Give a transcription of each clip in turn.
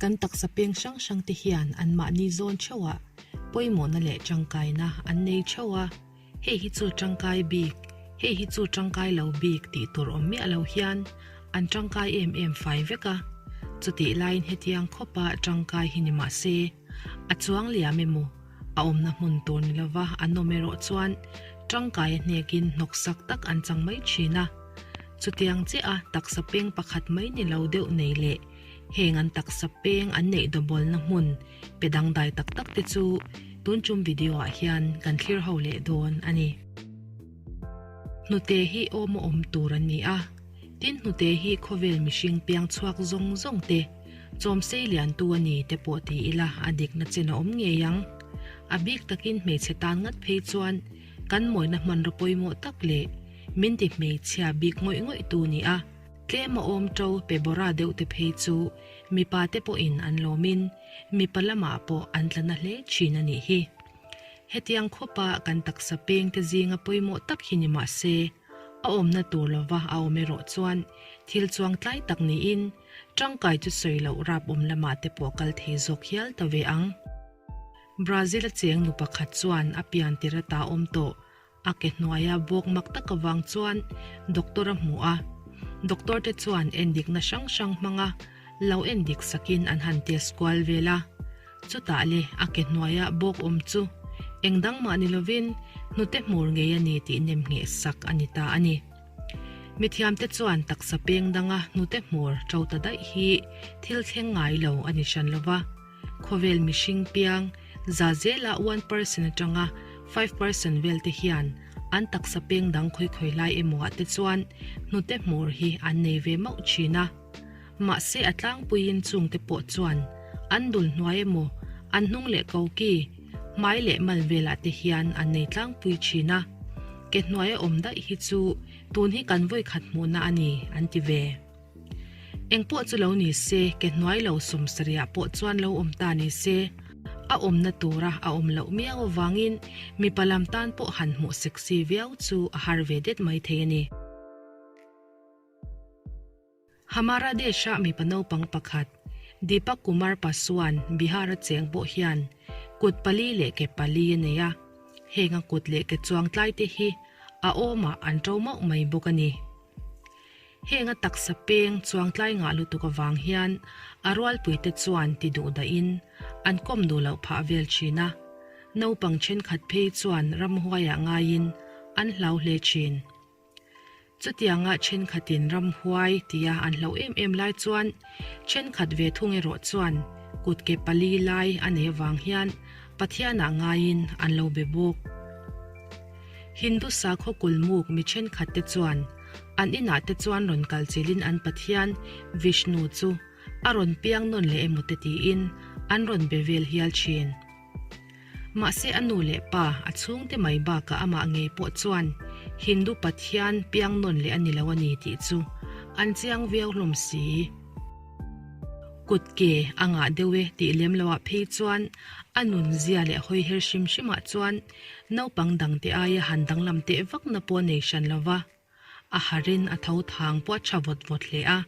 Kan taksa peng hrang hrang te hian anmahni zawn theuhah pawimawhna leh tangkaina an nei theuh a, hei hi chu tangkai bik, hei hi chu tangkai lo bik tih tur awm miah lo hian an tangkai em em fai vek a. Chutih laiin hetiang khawpa tangkai hi ni mah se, a chuang liam emaw, a awmna hmun tur ni lova an awm erawh chuan tangkai a hnekin hnawksak tak an chang mai thin a. Chutiang chiah a taksa peng pakhat mai ni lo deuh nei leh heng an taksa peng an neih dawbawlna hmun pe dangdai tak tak te chu tun tum video ah hian kan thlir ho leh dawn a ni. Hnute hi awm a awm tur an ni a, tin hnute hi khawvel mihring piang chhuak zawng zawng te chawm sei liantu a ni te pawh ti ila a dikna chen a awm ngei ang. A bik takin hmeichhe tan ngat phei chuan kan mawina hmanraw pawimawh tak leh min ti hmeichhia bik ngawih ngawih tu ni a, tlem a awm to pe bawra deuh te phei chu mipa te pawhin an lawmin mipa lamah pawh an tla na hle thin a nih hi. Hetiang khawpa kan taksa peng te zinga pawimawh tak hi ni mah se, a awmna tur lova a awm erawh chuan thil chuang tlai tak niin tangkai chu sawi loh rap awm lamah te pawh kal thei zawk hial ta ve ang. Brazil a cheng nu pakhat chuan a pian tir ata awm tawh A ke hnuaia bawk mak tak avang chuan doctor a hmu a, doctor te chuan endikna hrang hrang hmanga lo endik sakin an han test kual vel a. Chutah le a ke hnuaia bawk awm chu eng dang mah ni lovin hnute hmur ngei a ni tih nem ngheh sak a ni ta a ni. Mithiamte chuan taksa peng danga hnute hmur to ta daih hi thil thleng ngai lo a ni hran lova. Khawvel mihring piang za zela 1% atanga 5% vel te hian an taksa peng dang khawi khawi lai emaw ah te chuan hnute hmur hi an nei ve mauh thin a. Mahse a tlangpuiin chung te pawh chuan an dul hnuai emaw an hnung leh koki, hmai leh mal velah te hian an nei tlangpui thin a. Ke hnuaia awm daih hi chu tun hi kan vawikhat hmuhna a ni an ti ve. Engpawh chu lo ni se, ke hnuai lo sawmsariah pawh chuan lo awm ta ni se, a awmna tura a awm loh miau avangin mipa lam tan pawh han hmuh sexy viau chu a har ve det mai thei a ni. Hamara Desh-a mipa naupang pakhat, Deepak Kumar Paswan, Bihar-a cheng pawh hian kut pali leh ke pali a nei a, heng a kut leh ke chuang tlai te hi a awmah an to mauh mai bawk a ni. Heng a taksa peng chuangtlai ngah lutuk avang hian a rualpuite chuan ti duh dahin an kawm duh loh phah vel thin a, naupang thenkhat phei chuan ramhuaiah ngaiin an hlau hle thin. Chutianga thenkhatin ramhuai tia an hlauh em em lai chuan thenkhat ve thung erawh chuan kutke pali lai a nei avang hian Pathianah ngaiin an lo be bawk. Hindu sakhaw kulmuk mi thenkhat te chuan an inah te chuan rawn kal chilhin an pathian Vishnu chu a rawn piang nawn leh emaw te tiin an rawn be vel hial thin. Mahse a nu leh pa a chhungte mai bakah amah ngei pawh chuan Hindu pathian piang nawn leh a ni lo a ni tih chu an chiang viau hlawm si. Kut ke a ngah deuh e tih lem loah phei chuan a nun zia leh hawi her hrim hrimah chuan naupang dangte aia han danglam teh vakna pawh a nei hran lo va, a harin a tho thang pawh a tha vawt vawt hle a,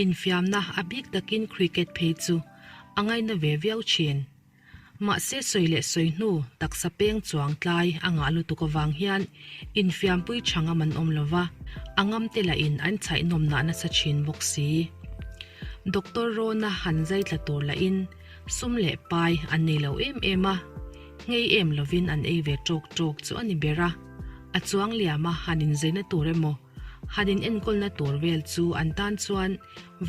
infiamna a bik takin cricket phei chu a ngaina ve viau thin. Mahse sawi leh sawi hnu taksa peng chuang tlai a ngah lutuk avang hian infiampui tha ngam an awm lova, a ngam te lahin an chhaih nawm nah nasa thin bawk si. Doctor Rona han zai tla tur lahin sum leh pai an nei lo em em a, nghei em lovin an ei ve tawk tawk chu a ni ber a, a chuang liama han inzaina tur emaw han inenkawlna tur vel chu an tan chuan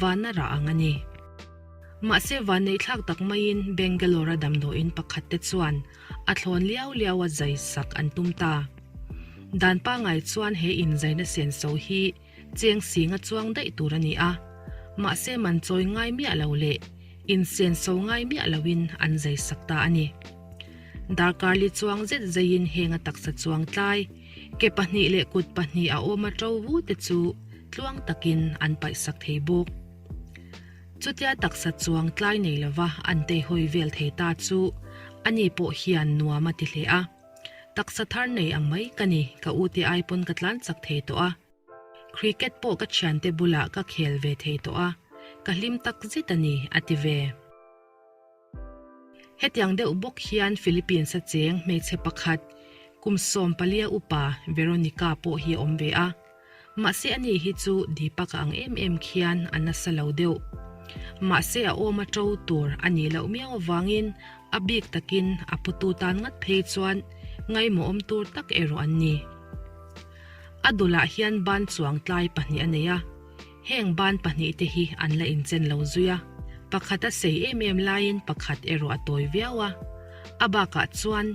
vanna rah ang a ni. Mahse vanneihthlak tak maiin Bangalore-a damdawiin pakhat te chuan a thlawn liau liau a zai sak an tum ta. Dan pangai chuan he inzaina senso hi cheng singa chuang daih tur a ni a, mahse man chawi ngai miah lo leh insenso ngai miah loin an zai sak ta a ni. Darkar li chuang zet zaiin heng a taksa chuang tlai, ke pahnih leh kut pahnih a awm a to vu te chu tluang takin an paih sak thei bawk. Chutia taksa chuang tlai nei lova an teihawi vel thei ta chu ani pawh hian nuam a ti hle a. Taksa thar nei ang mai ka ni, ka u te ai pawn ka tlan chak thei tawh a. Cricket pawh ka thiante bulah ka khel ve thei tawh a, ka hlim tak zet a ni, a ti ve. Hetiang deuh bawk hian Philippines-a cheng hmeichhe pakhat, kum 14 upa Veronica pawh hi a awm ve a. Mahse ani hi chu Deepak-a ang em em khian a nasa lo deuh. Mahse a awm a to tur a nih loh miau avangin a bik takin a putu tan ngat phei chuan ngaimawhawm tur tak erawh an ni. A dulah hian ban chuang tlai pahnih a nei a. Heng ban pahnihte hi an la inchen lo zui a, pakhat a sei em em laiin pakhat erawh a tawi viau a. A bakah chuan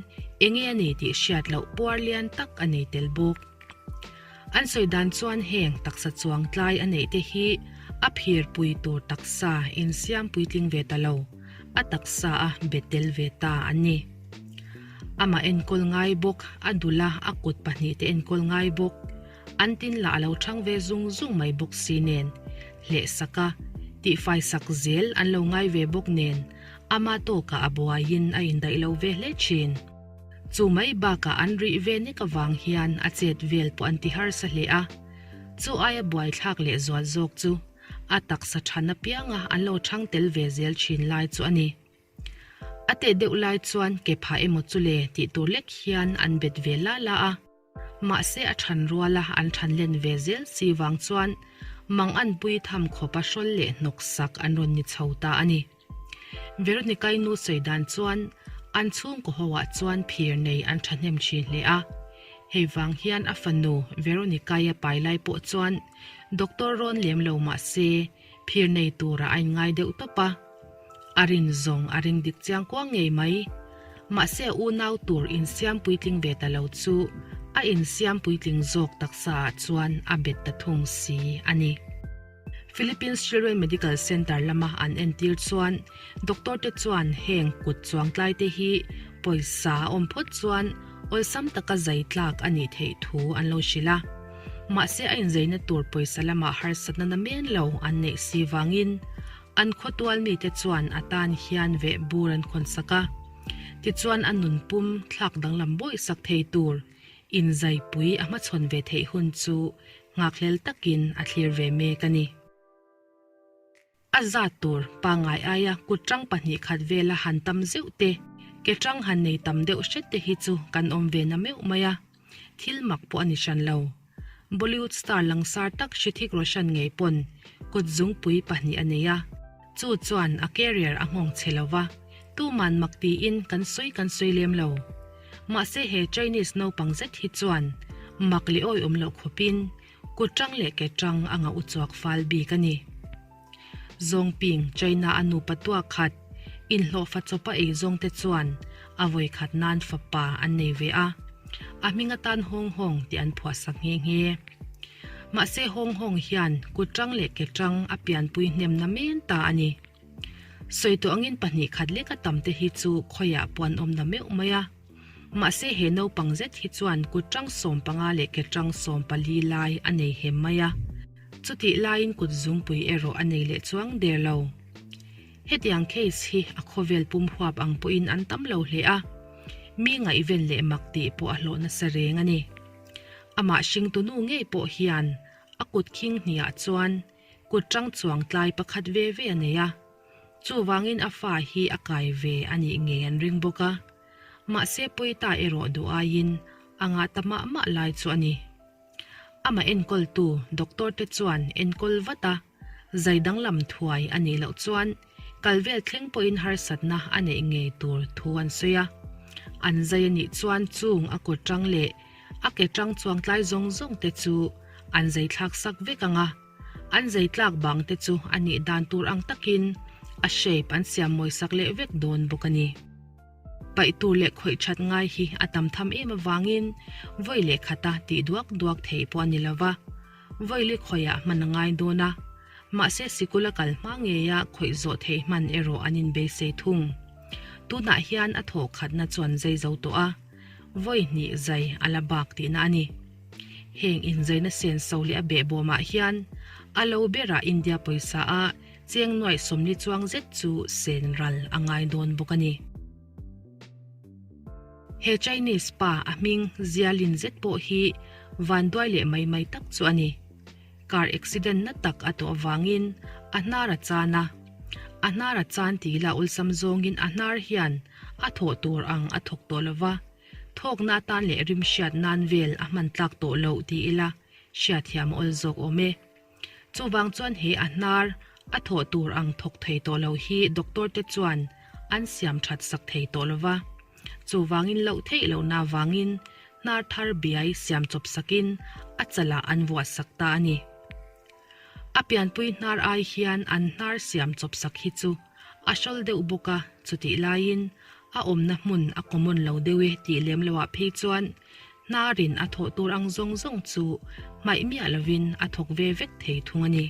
enge a nei tih hriat loh puar lian tak a nei tel bawk. An sawi dan chuan heng taksa chuang tlai a neih te hi a phir pui tur taksa insiam puitling ve ta lo, a taksa a bet tel ve ta an ni. Amah enkawl ngai bawk, a dul a, a kut pahnihte enkawl ngai bawk. An tin lah a lo chhang ve zung zung mai bawk si nen, hleh sak a, tihfai sak zel an lo ngai ve bawk nen, ama tawkah a buaiin a indaih lo ve hle thin. Chu mai bakah an rih ve nek avang hian a chet vel pawh an ti harsa hle a, chu aia buaithlak leh zual zawk chu a taksa than apianga an lo chhang tel ve zel thin lai chu a ni. A teh deuh lai chuan ke phah emaw chu le tih tur lek hian an bet ve la la a. Mahse a than ruala an than len ve zel si vang chuan mang an pui tham khawpa hrawl leh hnawk sak an rawn ni chho ta a ni. Veronica-i nu sawi dan chuan an chhungkaw ho ah chuan phir nei an thahnem thin hle a. Hei vang hian a fanu Veronica-i a pai lai pawh chuan doctor rawn lem lo mahse phir nei turah a inngai deuh tawp a. A rin zawng a ring dik chiang kuang ngei mai. Mahse a unau tur insiam puitling ve ta lo chu a insiam puitling zawk taksa ah chuan a bet ta thung si a ni. Philippines Children Medical Center lama an entir chuan doctor te chuan heng kut chuangtlai te hi pawisa a awm phawt chuan awlsam taka zai tlak a nih theih thu an lo hrilh a. Mahse a inzaina tur pawisa lamah harsatna na men lo an neih si vangin An khawtual mite chuan a tan hian veh bur an khawn sak a, tichuan a nun pum thlak danglam bawih sak thei tur inzaipui a hmachhawn ve theih hun chu nghakhlel takin a thlir ve mek a ni. A zat tur pangngai aia kut tang 2 khat vela han tam zeuh te, ke tang han nei tam deuh hret te hi chu kan awm ve na meuh mai a. Thil mak pawh a ni hran lo. Bollywood star langsar tak Hrithik Roshan ngei pawn kut zungpui pahnih a nei a. Chu chuan a career a nghawng chhe lo va, tuman mak tiin kan sawi kan sawi lem lo. Mahse he Chinese naupang zet hi chuan mak leh awihawm loh khawpin kut tang leh ke tang a ngah uchuak fal bik a ni. Zawngping, China a nupa tuak khat, inhlawhfa chawpa ei zawngte chuan a vawi khat nan fapa an nei ve a, a hming atan Hong Hong tih an phuahsak nghe nghe. Mahse Hong Hong hian kut tang leh ke tang a pianpui hnem na men ta a ni. Sawi tawh angin 2 khat lek a tam te hi chu khawiah pawh an awm na meuh mai a. Mahse he naupang zet hi chuan kut tang 15 leh ke tang 14 lai a nei hem mai a. Chutih laiin kut zungpui erawh a nei leh chuang der lo. Hetiang case hi a khawvel pum huap ang pawhin an tam lo hle a, mi ngaihven leh mak tih pawh a hlawh nasa reng a ni. Amah hringtunu ngei pawh hian a kut khing hniah chuan kut tang chuang tlai pakhat ve ve a nei a, chuvangin a fa hi a kai ve a nih ngei an ring bawk a. Mahse Pawita erawh duh aiin a ngah ta mah mah lai chu a ni. Amah enkawltu doctor te chuan enkawl vat a, zai danglam thuai a nih loh chuan kal vel thleng pawhin harsatna a neih ngei tur thu an sawi a. An zai a nih chuan chung a kut tang leh a ke tang chuang tlai zawng zawng te chu an zai thlak sak vek ang a, an zai tlak bang te chu a nih dan tur ang takin a shape an siam mawi sak leh vek dawn bawk a ni. Paih tur leh khawih that ngai hi a tam tham em avangin vawi leh khata tih duak duak theih pawh a ni lo va, vawi li khawiah hman a ngai dawn a, mahse sikul a kal hma ngeia khawih zawh theih hman erawh an inbeisei thung. Tunah hian a thawh khatna chuan zai zo tawh a, vawi hnih zai a la bak tihna a ni. Heng inzaina senso leh a behbawmah hian a lo berah India pawisa a Cheng nuaih 40 chuang zet chu sen ral a ngai dawn bawk a ni. He Chinese pa a hming Zialin zet pawh hi vanduai leh mai mai tak chu a ni. Car accident na tak a tawh avangin a hnar a chan a. A hnar a chan ti ila awlsam zawngin a hnar hian a thawh tur ang a thawk tawh lo va, thawkna atan leh rim hriat nan vel a hman tlak tawh loh ti ila hriatthiam a awl zawk awm e. Chuvang chuan he a hnar a thawh tur ang thawk thei tawh lo hi doctor te chuan an siam that sak thei tawh lo va. Chuvangin loh theih lohna avangin hnar thar biai siam chawp sakin a chalah an vuah sak ta a ni. A pianpui hnar ai hian an hnar siam chawp sak hi chu a hrawl deuh bawk a, chutih laiin a awmna hmun a common lo deuh e tih lem loah phei chuan hnarin a thawh tur ang zawng zawng chu hmaih miah lovin a thawk ve vek thei thung a ni.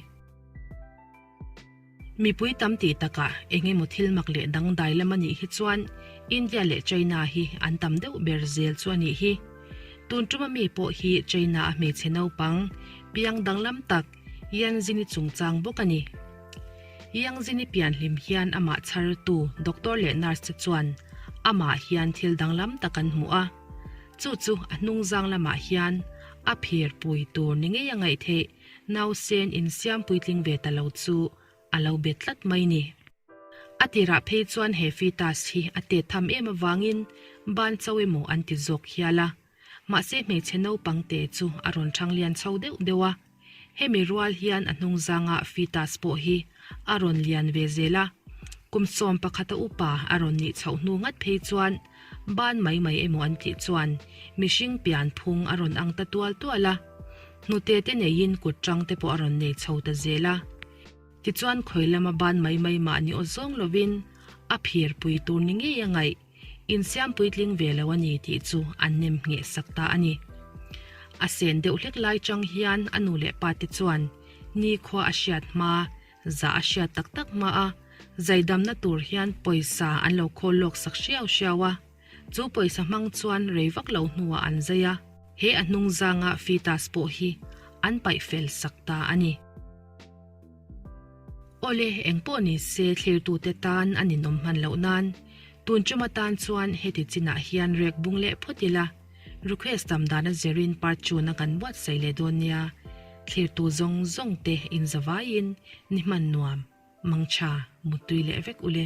Mipui tam tih takah eng emaw thil mak leh dangdai lam a nih hi chuan India leh China hi an tam deuh ber zel chu a nih hi. Tun tuma mi pawh hi China a hmeichhe naupang piang danglam tak Yanzini chungchang bawk a ni. Yangzini pianhlim hian amah chhartu doctor leh nurse te chuan amah hian thil danglam tak an hmu a. Chu chu a hnungzang lamah hian a phir pui tur ni ngei a ngaih theih. Nausen insiam puitling ve ta lo chu a lo bet tlat mai ni. A tirah phei chuan he fetus hi a tet tham em avangin ban chau emaw an ti zawk hial a. Mahse hmeichhe naupang te chu a rawn thang lian chho deuh deuh a. Hemi rual hian a hnungzanga fetus pawh hi a rawn lian ve zel a. Kum 11 a upa a rawn nih chhoh hnu ngat phei chuan ban mai mai emaw an tih chuan mihring pian phung a rawn ang ta tual tual a. Hnute te neiin kut tang te pawh a rawn nei chho ta zel a. Tichuan khawi lama ban mai mai mah ni aw zawng lovin a phir pui tur ni ngei a ngaih, insiam puitling ve lo a ni tih chu an nem ngheh sak ta a ni. A sen deuh hlek lai chang hian a nu leh pa te chuan nikhua a hriat hma, zah a hriat tak tak hma a zaidamna tur hian pawisa an lo khawl lawk sak hriau hriau a. Chu pawisa hmang chuan rei vak lo hnuah an zai a, he a hnung zanga fetus pawh hi an paih fel sak ta a ni. Awle, engpawh ni se thlirtute tan a ninawm hman loh nan tun tum atan chuan heti chinah hian rek bung leh phawt ila, request tam dan a zirin part chuna kan buatsaih leh dawn nia, thlirtu zawng zawng te inzavaiin ni hman nuam, mangtha, muttui leh vek ule.